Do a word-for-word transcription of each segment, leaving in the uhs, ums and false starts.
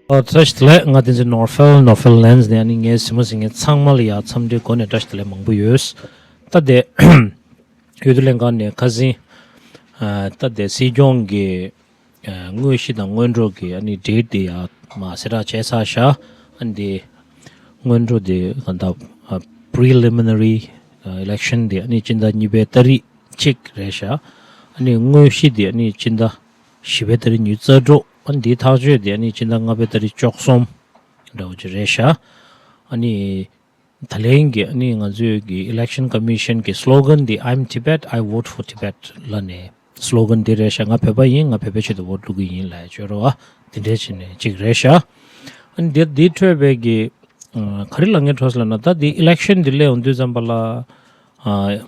ཨོ་བཀྲ་ཤིས་བདེ་ལེགས། ང་བསྟན་འཛིན་ནོར་ཧྥེལ། ནོར་ཧྥེལ་ལན་ནས་ཨ་ནི་ངའི་གཟིགས་མོ་གཟིགས་མཁན་ཚང་མ་ལ་ཡ་འཚམས་འདྲི་སྒོ་ནས་བཀྲ་ཤིས་བདེ་ལེགས་མང་པོ་ཡོད། ད་དེ་འོས་བསྡུ་ལྷན་ཁང་ནས་ཁ་སང་ཨ་ད་དེ་སྲིད་སྐྱོང་གི་ཨ་དངོས་གཞི་དང་སྔོན་འགྲོ་གི་ཨ་ནི་ཌེ་ཊི་དེ་ཡ་མ་གསལ་བསྒྲགས་བྱས་ཚར་ཤག་ཨ་ནི་དེ་སྔོན་འགྲོ་དེ་གང་ལྟར་ཨ་པི་རི་ལི་མི་ནེ་རི་ཨ་ཨི་ལེག་ཤན་དེ་ཨ་ནི་སྤྱི་ཟླ་གཉིས་པའི་ཏ་རིག་གཅིག་རེད་ཤག་ཨ་ནི་དངོས་གཞི་དེ་ཨ་ནི་སྤྱི་ཟླ་བཞི་པའི་ཏ་རིག་ཉི་ཤུ་རྩ་དྲུག་ཨ་ནི་དེའི་ཐག་གཅོད་དེ་ཨ་ནི་སྤྱི་ཟླ་ལྔ་པའི་ཏ་རིག་བཅུ་གསུམ་འདྲ་བོ་ཅིག་རེད་ཤག་ཨ་ནི་ད་ལན་གྱི་ཨ་ནི་ང་ཚོའི་གི་Election Commission གི་སི་ལོ་གན་དེ། I'm Tibet, I vote for Tibet ལབ་ནས་སི་ལོ་གན་དེ་རེད་ཤག་ང་བོད་པ་ཡིན། ང་བོད་པའི་ཆེད་དུ་ཝོ་ཊི་བླུག་གི་ཡིན་ལབ་ཡ་ཅིག་ཡོད་རེད་བ། དེ་འདྲའི་བྱས་ནས་ཅིག་རེད་ཤག་ཨ་ནི་དེ་དེའི་འཕྲོས་པའི་གི་ཨ་ག་རེ་ལབ་སྙིང་བྲོ་སོང་ལབ་ན། ད་དེ་ཨི་ལེག་ཤན་དེ་སླེབས་ཡོང་དུས་ཙམ་པ་ལ་ཨ་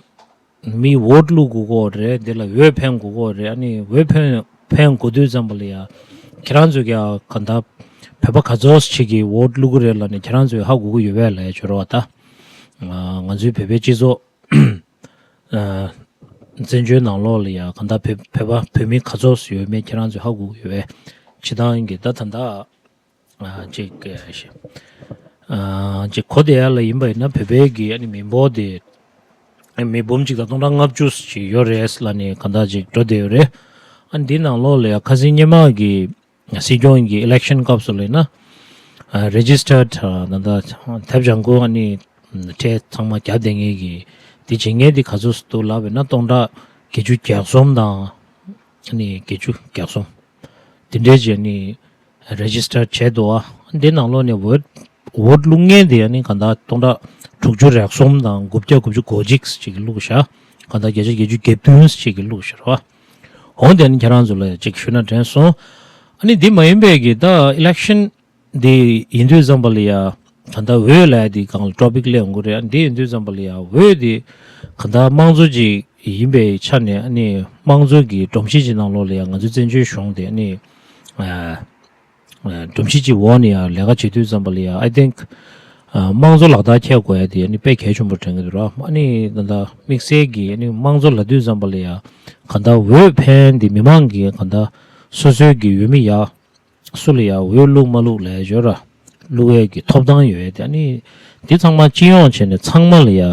མི་ཝོ་ཊི་བླུག་དགོས་ཀྱི་ཡོད་རེད། དེ་ལ་འོས་འཕེན་དགོས་ཀྱི་ཡོད་རེད། ཨ་ནི་འོས་འཕེན་འཕེན་དགོས་དུས་ཙམ་པ་ལ་ཡ་ཁྱེད་རང་ཚོས་ཀྱང་གང་ལྟར་བོད་པ་ག་ཚོད་ཅིག་གིས་ཝོ་ཊི་བླུག་གི་རེད་ལབ་ནས་ཁྱེད་རང་ཚོས་ཧ་གོ་གི་ཡོད་པས་ལབ་ཡ་ཅིག་ཡོད་རེད་བ། ད་ང་ཚོའི་བོད་པའི་སྤྱི་ཚོགས་ཨ་བཙན་བྱོལ་ནང་ལོགས་ལ་ཡ་གང་ལྟར་བོད་བོད་པ་བོད་མི་ག་ཚོད་ཡོད་མེད་ཁྱེད་རང་ཚོས་ཧ་གོ་གི་ཡོད་པས། སྤྱིར་བཏང་གི་ད་ད་ལྟ་ཨ་ཅིག་ཨ་ཅིག་གོ་བདེ་ཡག་ལ་ཡིན་པ་ཡིན་ན་བོད་པའི་གི་ཨ་ནི་མི་འབོར་དེ་ཨ་མི་འབུམ་གཅིག་དང་སྟོང་ཕྲག་ལྔ་བཅུ་ཞིག་ཡོད་རེད་ལབ་ནས་གང་ལྟར་ཅིག་འགྲོ་བསྡད་ཡོད་རེད། ཨ་འདི་ནང་ལོགས་ལ་ཡ་ཁ་སང་སྔོན་མ་གི་སྲིད་སྐྱོང་གི་ཨི་ལེག་ཤན་སྐབས་སུ་ལ་ཡིན་ན་ཨ་རེ་ཇི་སི་ཊར་ཌི་ད་ལྟ་དེབ་ལྗང་ཁུ་ཨ་ནི་ཁྲལ་ཚང་མ་རྒྱབ་བསྡད་མཁན་གྱི་དེ་བྱེད་མཁན་དེ་ག་ཚོད་འདུག་ལབ་པ་ཡིན་ན་སྟོང་ཕྲག་བརྒྱད་ཅུ་གྱ་གསུམ་དང་ཨ་ནི་བརྒྱད་ཅུ་གྱ་གསུམ་དེ་འདྲའི་བྱས་ནས་རེ་ཇི་སི་ཊར་བྱས་འདུག་ཨ་འདི་ནང་ལོགས་ནས་ཝོ་ཊི་ཝོ་ཊི་བླུག་མཁན་དེ་ཨ་ནི་གང་ལྟར་སྟོང་ཕྲག་དྲུག་ཅུ་རེ་གསུམ་དང་དགུ་བརྒྱ་དགུ་བཅུ་གོ་གཅིག་ཅིག་གིས་བླུགས་ཤག་གང་ལྟར་བརྒྱ་ཆ་བརྒྱད་ཅུ་གྱ་བདུན་ཅིག་གིས་བླུགས་ཤག་རེད་བ། འོང་དེ་ཨ་ནི་ཁྱེད་རང་ཚོ་ལ་ཅིག་ཞུས་ན་དྲན་སོང་། ཨ་ནི་འདི་མ་ཡིན་པའི་གི་ད་ཨི་ལེག་ཤན་འདི་ཡིན་དུས་ཙམ་པ་ལ་ཡ་གང་ལྟར་འོས་ལབ་ཡ་འདི་སྒང་ལ་ཊོ་པིག་སླེབས་ཡོང་གི་རེད། ཨ་འདི་ཡིན་དུས་ཙམ་པ་ལ་ཡ་འོས་འདི་གང་ལྟར་དམངས་གཙོ་ཅིག་ཡིན་པའི་ཆ་ནས་ཨ་ནི་དམངས་གཙོ་གི་སྒྲོམ་གཞི་ཅིག་ནང་ལོགས་ལ་ཡ་ང་ཚོའི་བཙན་བྱོལ་གཞུང་དེ་ཨ་ནི་ཨ་སྒྲོམ་གཞི་ཅིག་འོག་ནས་ཡ་ལས་ཀ་བྱེད་དུས་ཙམ་པ་ལ་ཡ་I think ཨ་དམངས་གཙོ་ལག་བསྟར་འཁེལ་དགོས་ཡ་དེ་ཨ་ནི་དཔེ་གལ་ཆེན་པོ་དྲན་གྱི་འདུག་ར། ཨ་ནི་ད་ལྟ་དམིགས་བསལ་གྱི་ཨ་ནི་དམངས་གཙོ་ལབ་དུས་ཙམ་པ་ལ་ཡ་གང་ལྟར་འོས་འཕེན་དེ་མི་མང་གིས་གང་ལྟར་སོ་སོའི་གི་འོས་མི་ཡ་སུ་ལ་ཡ་འོས་བླུག་མ་བླུག་ལབ་ཡ་ཡོད་ར། བླུག་ཡས་ཀྱི་ཐོབ་ཐང་ཡོད་ཡ་དེ་ཨ་ནི་དེ་ཚང་མ་སྤྱི་ཡོངས་བྱས་ནས་ཚང་མ་ལ་ཡ་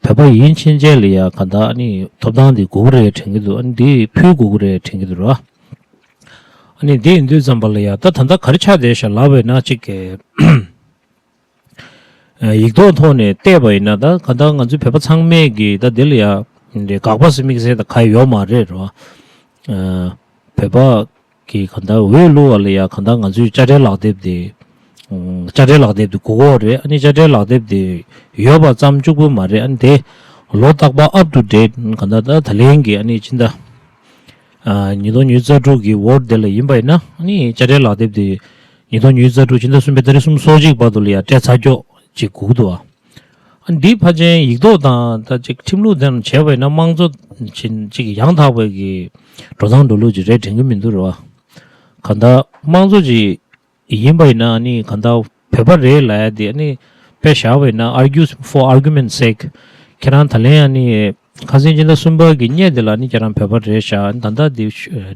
བོད་པ་ཡིན་ཕྱིན་ཆད་ལ་ཡ་གང་ལྟར་ཨ་ནི་ཐོབ་ཐང་དེ་དགོས་ཀྱི་རེད་དྲན་གྱི་འདུག་ཨ་ནི་དེ་ཕུལ་དགོས་ཀྱི་རེད་དྲན་གྱི་འདུག་ར། ཨ་ནི་དེ་ཡིན་དུས་ཙམ་པ་ལ་ཡ་ད་ད་ལྟ་ག་རེ་ཆགས་བསྡད་ཤག་ལབ་པ་ཡིན་ན་གཅིག་གི་ཡིག་ཐོག་ཐོག་ནས་བལྟས་པ་ཡིན་ན་ད་གང་ལྟར་ང་ཚོའི་བོད་པ་ཚང་མས་ཀྱི་ད་དེ་ལ་ཡ་དགག་པ་ཟེར་དམིགས་བསལ་ད་ག་ཡོད་མ་རེད་རོ། བོད་པ་གི་གང་ལྟར་འོས་བླུག་པ་ལ་ཡ་གང་ལྟར་ང་ཚོའི་དཔྱ་ཁྲལ་ལག་དེབ་དེ་དཔྱ་ཁྲལ་ལག་དེབ་དེ་དགོས་ཀྱི་ཡོད་རེད། ཨ་ནི་དཔྱ་ཁྲལ་ལག་དེབ་དེ་ཡོད་པ་ཙམ་གཅིག་པུ་མ་རེད། ཨ་ནི་དེ་ལོ་རྟག་པར་up to date གང་ལྟར་ད་ད་ལན་གྱི་ཨ་ནི་སྤྱི་ཟླ་ཨ་ཉིས་སྟོང་ཉི་ཤུ་རྩ་དྲུག་གི་ཝོ་ཊི་དེ་ལ་ཡིན་པ་ཡིན་ན་ཨ་ནི་དཔྱ་ཁྲལ་ལག་དེབ་དེ་ཉིས་སྟོང་ཉི་ཤུ་རྩ་དྲུག་ཕྱི་ཟླ་གསུམ་པའི་ཏ་རིག་སུམ་ཅུ་སོ་གཅིག་བར་དུ་ལ་ཡ་སྤྲད་ཚར་ཀྱོག་ཅིག་དགོས་ཀྱི་འདུག་བ། ཨ་འདིའི་ཕལ་ཆེར་ཡིག་ཐོག་དང་ད་ཅིག་ཁྲིམས་ལུགས་དེ་བྱས་པ་ཡིན་ན་དམངས་གཙོ་ཅིག་ཅིག་ཡང་དག་པའི་གི་འགྲོ་སྟངས་འགྲོ་ལུགས་ཅིག་རེད་དྲན་གྱི་མི་འདུག་རེད་བ། གང་ལྟར་དམངས་གཙོ་ཅིག་ཡིན་པ་ཡིན་ན་ཨ་ནི་གང་ལྟར་བོད་པ་རེད་ལབ་ཡ་དེ་ཨ་ནི་དཔེ་བཞག་པ་ཡིན་ན་argue for argument's sake ཁྱེད་རང་ད་ལན་ཨ་ནི་ཁ་སང་སྤྱི་ཟླ་གསུམ་པ་གི་སྔོན་དེ་ལ་ཨ་ནི་ཁྱེད་རང་བོད་པ་རེད་ཤག་ཨ་ནི་ད་ལྟ་དེ་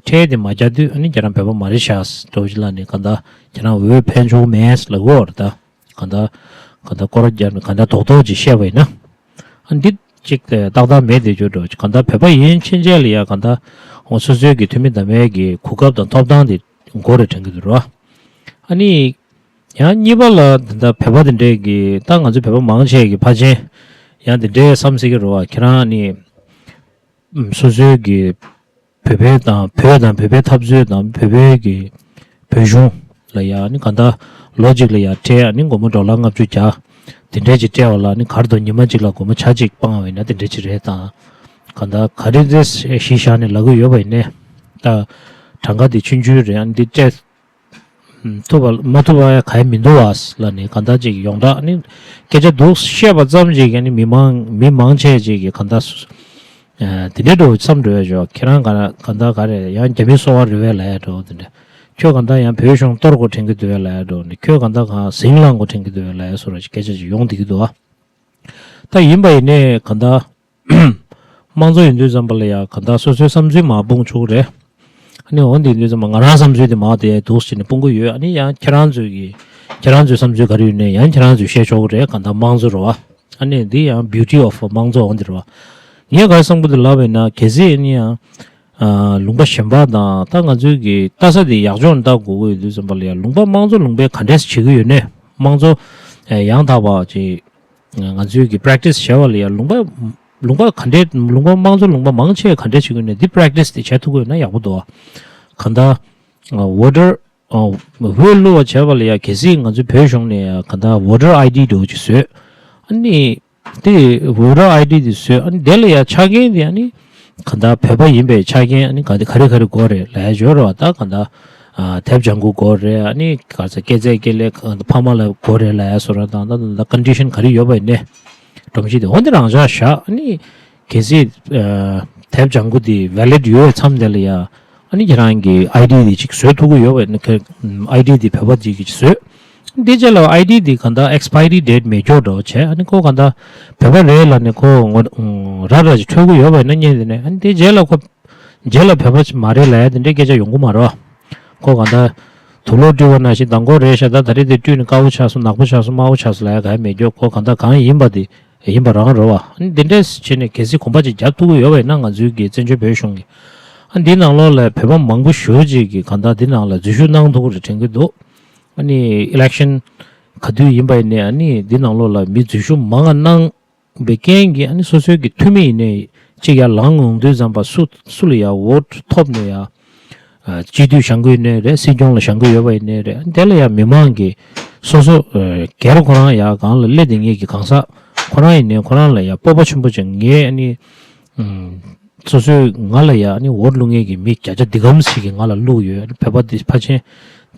ཁྲལ་དེ་མ་རྒྱག་དུས་ཨ་ནི་ཁྱེད་རང་བོད་པ་མ་རེད་ཤག་འདྲ་བོ་ཅིག་ལབ་ནས་གང་ལྟར་ཁྱེད་རང་འོས་འཕེན་ཆོག་མེད་ལབ་ཀྱི་ཡོད་རེད་ད། གང་ལྟར་གང་ལྟར་སྐོར་ར་རྒྱབ་ནས་གང་ལྟར་རྡོག་རྡོག་ཅིག་བཤད་པ་ཡིན་ན། ཨ་འདི་གཅིག་དེ་ཏག་ཏག་མེད་དེ་ཅོ་འགྲོ་གང་ལྟར་བོད་པ་ཡིན་ཕྱིན་ཆད་ལ་ཡ་གང་ལྟར་འོ་སོ་སོའི་གི་འཐུས་མི་འདེམས་པའི་གི་གོ་སྐབས་དང་ཐོབ་ཐང་དེ་དགོས་རེད་དྲན་གྱི་འདུག་རོ། ཨ་ནི་ཡང་གཉིས་པ་ལ་འདི་ལྟར་བོད་པ་དེ་འདྲས་གི་ད་ང་ཚོ་བོད་པ་མང་ཆེ་གི་ཕལ་ཆེར་ཡང་དེ་འདྲས་བསམ་སྲིད་ཀྱི་རོ། ཁྱེད་རང་ཨ་ནི་སོ་སོའི་གི་བོད་པའི་དང་བོད་དང་བོད་པའི་འཐབ་རྩོད་དང་བོད་པའི་གི་བོད་གཞུང་ལ་ཡ་ནི་གང་ལྟར་ལོ་གཅིག་ལ་ཡ་ཁྲལ་ནི་སྒོར་མོ་ཌོ་ལར་ལྔ་བཅུ་བརྒྱ་དེ་འདྲས་ཅིག་སྤྲད་པ་ལ་ནི་ག་རེ་འདུག་ཉི་མ་གཅིག་ལ་སྒོར་མོ་བྱ་གཅིག་སྤང་བ་ཡིན་ན་དེ་འདྲས་ཅིག་རེད་དང་། གང་ལྟར་ག་རེ་རེད་གཞི་བཞག་ནས་ལབ་ཀྱི་ཡོད་པ་ཡིན་ནའི་ད་གྲངས་ཀ་དེ་ཆུང་ཆུང་རེད། ཨ་ནི་འདི་སྤྲད་ཐུབ་པ་མ་ཐུབ་པ་ག་ཡེ་མི་འདུག་བ་ལ་ནི་གང་ལྟར་ཅིག་ཡོངས་གྲགས་ནི་སྐད་ཆ་འདུག་བཤད་པ་ཙམ་ཅིག་གིས་ནི་མི་མང་མི་མང་ཆེ་ཅིག་གིས་གང་ལྟར་ཨ་དེ་འདྲའི་འགྲོ་བསམ་འགྲོ་ཡ་ཞོག་ཁྱེད་རང་ག་གང་ལྟར་ག་རེ་ཡང་རྒྱ་མི་སོ་བ་རེད་བས་ལབ་ཡ་འགྲོ་དེ་འདྲ། ཁྱོད་གང་ལྟར་ཡང་བོད་གཞུང་གཏོར་དགོས་དྲན་གྱི་འདུག་བས་ལབ་ཡ་འགྲོ་ནི་ཁྱོད་གང་ལྟར་གང་ཟིང་ལངས་དགོས་དྲན་གྱི་འདུག་བས་ལབ་ཡ་སོགས་ར་ཅིག་སྐད་ཆ་ཅིག་ཡོང་བསྡད་ཀྱི་འདུག་བ། ད་ཡིན་པ་ཡིན་ནའི་གང་ལྟར་དམངས་གཙོ་ཡིན་དུས་ཙམ་པ་ལ་ཡ་གང་ལྟར་སོ་སོའི་བསམ་ཚུལ་མར་སྤུངས་ཆོག་གི་རེད། ནི་འོ་འདི་འདི་ཚོ་མ་ང་རང་བསམ་ཚུལ་དེ་མ་དེ་འདུག་ཟེར་ནས་སྤུང་གི་ཡོད། ཨ་ནི་ཡང་ཁྱེད་རང་ཚོས་ཀྱི་ཁྱེད་རང་ཚོའི་བསམ་ཚུལ་ག་རེ་ཡོད་ནས་ཡང་ཁྱེད་རང་ཚོས་བཤད་ཆོག་གི་རེད། གང་ལྟར་དམངས་གཙོ་རེད་བ། ཨ་ནི་འདི་ཡང་beauty of དམངས་གཙོ་འོ་འདི་རེད་བ། ངས་ག་རེ་བསམ་གི་འདུག་ལབ་པ་ཡིན་ན། གལ་སྲིད་ཨ་ནི་ཡང་ཨ་ལུང་པ་གཞན་པ་དང་ད་ང་ཚོའི་གི་ལྟ་ས་དེ་ཡག་ཕྱོགས་ནས་ལྟ་དགོས་ཀྱི་ཡོད་དུས་ཙམ་པ་ལ་ཡང་ལུང་པ་དམངས་གཙོ་ལུང་པས་ག་འདྲས་བྱེད་ཀྱི་ཡོད་ནས་དམངས་གཙོ་ཡང་དག་པ་ཅིག་ང་ཚོའི་གི་practice་བྱས་པ་ལ་ཡང་ལུང་པ་ལུང་པ་ག་འདྲས་ལུང་པ་དམངས་གཙོ་ལུང་པ་མང་ཆེ་ག་འདྲས་བྱེད་ཀྱི་ཡོད་ནས་འདི་practice་དེ་བྱེད་ཐུབ་ཀྱི་ཡོད་ན་ཡག་པོ་འདུག་ག་གང་ལྟར་ཨ་voter་ཨ་འོས་བླུག་པ་བྱས་པ་ལ་ཡ་གལ་སྲིད་ང་ཚོའི་བོད་གཞུང་ནས་ཡ་གང་ལྟར་voter ID་འདྲ་བོ་ཅིག་བཟོས། ཨ་ནི་དེ་voter ID་དེ་བཟོས། ཨ་ནི་དེ་ལ་ཡ་ཆ་རྐྱེན་དེ་ཨ་ནི་གང་ལྟར་བོད་པ་ཡིན་པའི་ཆ་རྐྱེན་ཨ་ནི་ག་དེ་ག་རེ་ག་རེ་དགོས་རེད་ལབ་ཡ་ཡོད་རེད་བ། ད་གང་ལྟར་ཨ་དེབ་ལྗང་ཁུ་དགོས་རེད། ཨ་ནི་ག་ཚོད་སྐྱེས་ཚེས་སྐྱེས་ལེ་གང་ལྟར་ཕ་མ་ལ་དགོས་རེད་ལབ་ཡ་བཟོ་འདྲ་དང་ད་ད་ད་condition་ག་རེ་ཡོད་པ་ཡིན་ནའི་སྒྲོམ་གཞི་དེ་འོ་འདི་རང་འཇགས་བཞག་ཨ་ནི་གལ་སྲིད་ཨ་དེབ་ལྗང་ཁུ་དེ་valid་ཡོད་མཚམས་དེ་ལ་ཡ་ཨ་ནི་ཁྱེད་རང་གི་ID་དེ་ཅིག་བཟོས་ཐུབ་ཀྱི་ཡོད་པ་ཡིན་ན་ཁྱེད་ID་དེ་བོད་པ་ཅིག་གིས་བཟོས། འདི་རྗེས་ལ་ID་དེ་གང་ལྟར་expiry date་མེད་སྐྱོ་འདྲ་བོ་བྱས། ཨ་ནི་ཁོ་གང་ལྟར་བོད་པ་རེད་ལབ་ནས་ཁོ་ངོ་ར་ར་ཅིག་འཕྲོད་ཀྱི་ཡོད་པ་ཡིན་ན་བརྙན་དེ་ནས་ཨ་ནི་འདི་རྗེས་ལ་ཁོ་རྗེས་ལ་བོད་པ་ཅིག་མ་རེད་ལབ་ཡ་དེ་འདྲའི་སྐད་ཆ་ཡོང་གི་མ་རེད་བ། ཁོ་གང་ལྟར་དུག་ལོག་བཀྲུས་པ་ནང་བཞིན་མདང་དགོང་རེད་ཤག་ད་ད་རེས་དེ་བཀྲུས་ནས་དཀར་པོ་ཆགས་སོང་ནག་པོ་ཆགས་སོང་དམར་པོ་ཆགས་སོང་ལབ་ཡ་གང་ཡང་མེད་སྐྱོ། ཁོ་གང་ལྟར་གང་ཡིན་པ་དེ་ཡིན་པ་རང་རེད་བ། ཨ་ནི་འདི་འདྲས་བྱས་ནས་གལ་སྲིད་གོམ་པ་ཅིག་རྒྱག་ཐུབ་ཀྱི་ཡོད་པ་ཡིན་ན་ང་ཚོའི་གི་བཙན་བྱོལ་བོད་གཞུང་གི་ཨ་འདིའི་ནང་ལོགས་ལ་བོད་པ་མང་པོ་ཞེ་པོ་ཅིག་གིས་གང་ལྟར་འདི་ནང་ལ་འཛུལ་ཞུགས་གནང་ཐུབ་ཀྱི་རེད་དྲན་གྱི་འདུག་ཨ་ནི་election་ག་དུས་ཡིན་པ་ཡིན་ནའི་ཨ་ནི་འདི་ནང་ལོགས་ལ་མི་འཛུལ་ཞུགས་མང་ང་གནང་བའི་རྐྱེན་གྱིས་ཨ་ནི་སོ་སོའི་གི་འཐུས་མི་ཡིན་ནའི་གཅིག་ཡར་ལངས་ཡོང་དུས་ཙམ་པ་སུ་སུ་ལ་ཡར་vote་ཐོབ་ནས་ཡར་སྤྱི་འཐུས་བཞེངས་ཀྱི་ཡོད་ནའི་རེད། སྲིད་སྐྱོང་ལ་བཞེངས་ཀྱི་ཡོད་པ་ཡིན་ནའི་རེད། དེ་ལ་ཡང་མི་མང་གིས་སོ་སོ་སྒེར་ཁོ་རང་ཡང་སྒང་ལ་སླེབས་བསྡད་མཁན་གྱི་གང་ཟག་ཁོ་རང་ཡིན་ནའི་ཁོ་རང་ལ་ཡང་སྤོབས་པ་ཆེན་པོ་ཅིག་ངས་ཨ་ནི་སོ་སོའི་ང་ལ་ཡང་ཨ་ནི་vote་བླུག་མཁན་གྱི་མི་བརྒྱ་ཆ་འདི་གམ་ཞིག་གིས་ང་ལ་བླུགས་ཡོད། ཨ་ནི་བོད་པ་འདི་ཕལ་ཆེར་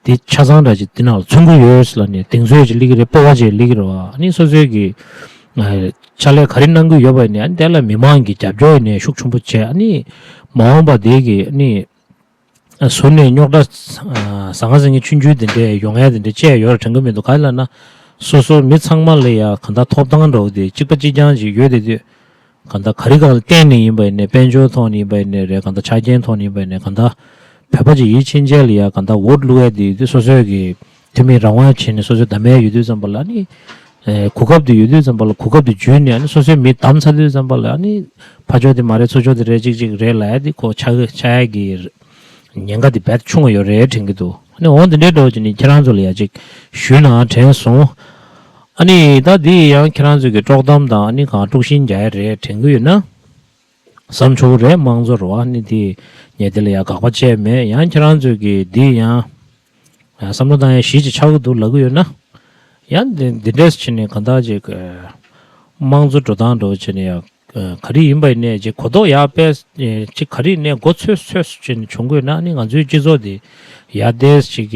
འདི་ཆ་ཚང་འདྲ་ཅིག་འདི་ནང་ལ་མཚོན་གྱི་ཡོད་ལབ་ནས་གདེང་ཚོད་ཅིག་སླེབས་ཀྱི་རེད། སྤོབས་པ་ཅིག་སླེབས་ཀྱི་རེད་བ། ཨ་ནི་སོ་སོའི་གི་ཕྱག་ལས་ག་རེ་གནང་གི་ཡོད་པ་ཡིན་ནའི་ཨ་ནི་དེ་ལ་མི་མང་གི་རྒྱབ་སྐྱོར་ཡིན་ནའི་ཤུགས་ཆེན་པོ་བྱས། ཨ་ནི་མ་འོངས་པ་དེ་གི་ཨ་ནི་ཟུར་ནས་རྙོག་དྲ་ཟང་ངེ་ཟིང་ངེ་ཆུང་ཆུང་དེ་འདྲའི་ཡོང་ཡ་དེ་འདྲ་བཅས་ཡོད་ར་དྲན་གི་མི་འདུག་ག་རེ་ལབ་ན་སོ་སོ་མི་ཚང་མ་ལ་ཡ་གང་ལྟར་ཐོབ་ཐང་འདྲ་བོ་དེ་གཅིག་པ་གཅིག་རྐྱང་ཅིག་ཡོད་དེ་དུས་གང་ལྟར་ག་རེ་གང་ལ་བརྟེན་ནས་ཡིན་པ་ཡིན་ནའི་དཔལ་འབྱོར་ཐོག་ནས་ཡིན་པ་ཡིན་ནའི་རེད། གང་ལྟར་ཆ་རྐྱེན་ཐོག་ནས་ཡིན་པ་ཡིན་ནའི་གང་ལྟར་བོད་པ་ཅིག་ཡིན་ཕྱིན་ཆད་ལ་ཡ་གང་ལྟར་vote་བླུག་ཡ་དེ་ཡོད་དུས་སོ་སོའི་གི་འཐུས་མི་རང་དབང་བྱས་ནས་སོ་སོའི་འདམ་ཡ་ཡོད་དུས་ཙམ་པ་ལ་ནི་གོ་སྐབས་དེ་ཡོད་དུས་ཙམ་པ་ལ་གོ་སྐབས་དེ་འཇུས་ནས་ཨ་ནི་སོ་སོའི་མི་བདམས་ཚར་དུས་ཙམ་པ་ལ་ཨ་ནི་ཕར་ཕྱོགས་དེ་མ་རེད་ཚུར་ཕྱོགས་དེ་རེད་ཅིག་ཅིག་རེད་ལབ་ཡ་དེ་ཁོ་ཆགས་ཆགས་ཡ་གི་ཉེན་ཁ་དེ་རྦད་ཆུང་བ་ཡོད་རེད་དྲན་གྱི་འདུག་ཨ་ནི་འོ་འདི་འདྲའི་འགྲོ་བྱས་ནས་ཁྱེད་རང་ཚོ་ལ་ཡ་ཅིག་ཞུས་ན་དྲན་སོང་། ཨ་ནི་ད་འདི་ཡང་ཁྱེད་རང་ཚོ་གི་དཀྲོག་གཏམ་དང་ཨ་ནི་གང་དཀྲུག་ཤིང་རྒྱག་ཡ་རེད་དྲན་གྱི་ཡོད་ན་བསམ་ཆོག་རེད། དམངས་གཙོ་རེད་བ། ཨ་ནི་འདི་ངས་འདི་ལ་ཡ་དགག་པ་བྱས་མེད། ཡང་ཁྱེད་རང་ཚོ་གི་འདི་ཡང་བསམ་བློ་བཏང་ཡ་གཞི་ཅིག་ཆགས་ཀྱི་འདུག་ལབ་ཀྱི་ཡོད་ན་ཡང་འདི་འདི་འདྲས་བྱས་ནས་གང་ལྟར་ཅིག་དམངས་གཙོ་འགྲོ་སྟངས་འགྲོ་བྱས་ནས་ཡ། ག་རེ་ཡིན་པ་ཡིན་ནའི་ཅིག་གོ་རྟོགས་ཡག་པས་ཅིག་ག་རེ་ཡིན་ནའི་མགོ་ཚོས་ཚོས་ཅིག་བྱུང་དགོས་ན་ནི་ང་ཚོའི་སྤྱི་ཚོགས་འདི་ཡར་ཏོག་ཙམ་ཅིག་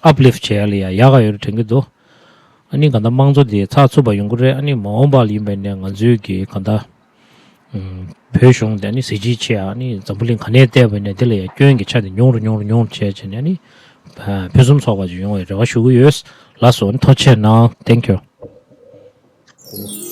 ཡ་uplift་བྱེད་ཡ་ལ་ཡ་ཡག་ག་ཡོད་རེད་དྲན་གྱི་འདུག་ཨ་ནི་གང་ལྟར་དམངས་གཙོ་འདི་ཚགས་ཚུད་པ་ཡོང་གི་རེད། ཨ་ནི་མ་འོངས་པ་ལ་ཡིན་པ་ཡིན་ནའི་ང་ཚོའི་གི་གང་ལྟར་བོད་གཞུང་འདི་ཨ་ནི་གཟི་བརྗིད་ཆེ་ཡ་ཨ་ནི་འཛམ་བུ་གླིང་ག་ནས་བལྟས་པ་ཡིན་ནའི་འདི་ལ་ཡ་སྐྱོན་གྱི་ཆ་དེ་ཉུང་རུ་ཉུང་རུ་ཉུང་རུ་བྱས་བྱས་ནས་ཨ་ནི་ཕུན་སུམ་ཚོགས་པ་ཅིག་ཡོང་བའི་རེ་བ་ཞུ་གི་ཡོད། ལགས་སོ། ཨ་ནི་ཐུགས་རྗེ་གནང་། Thank you།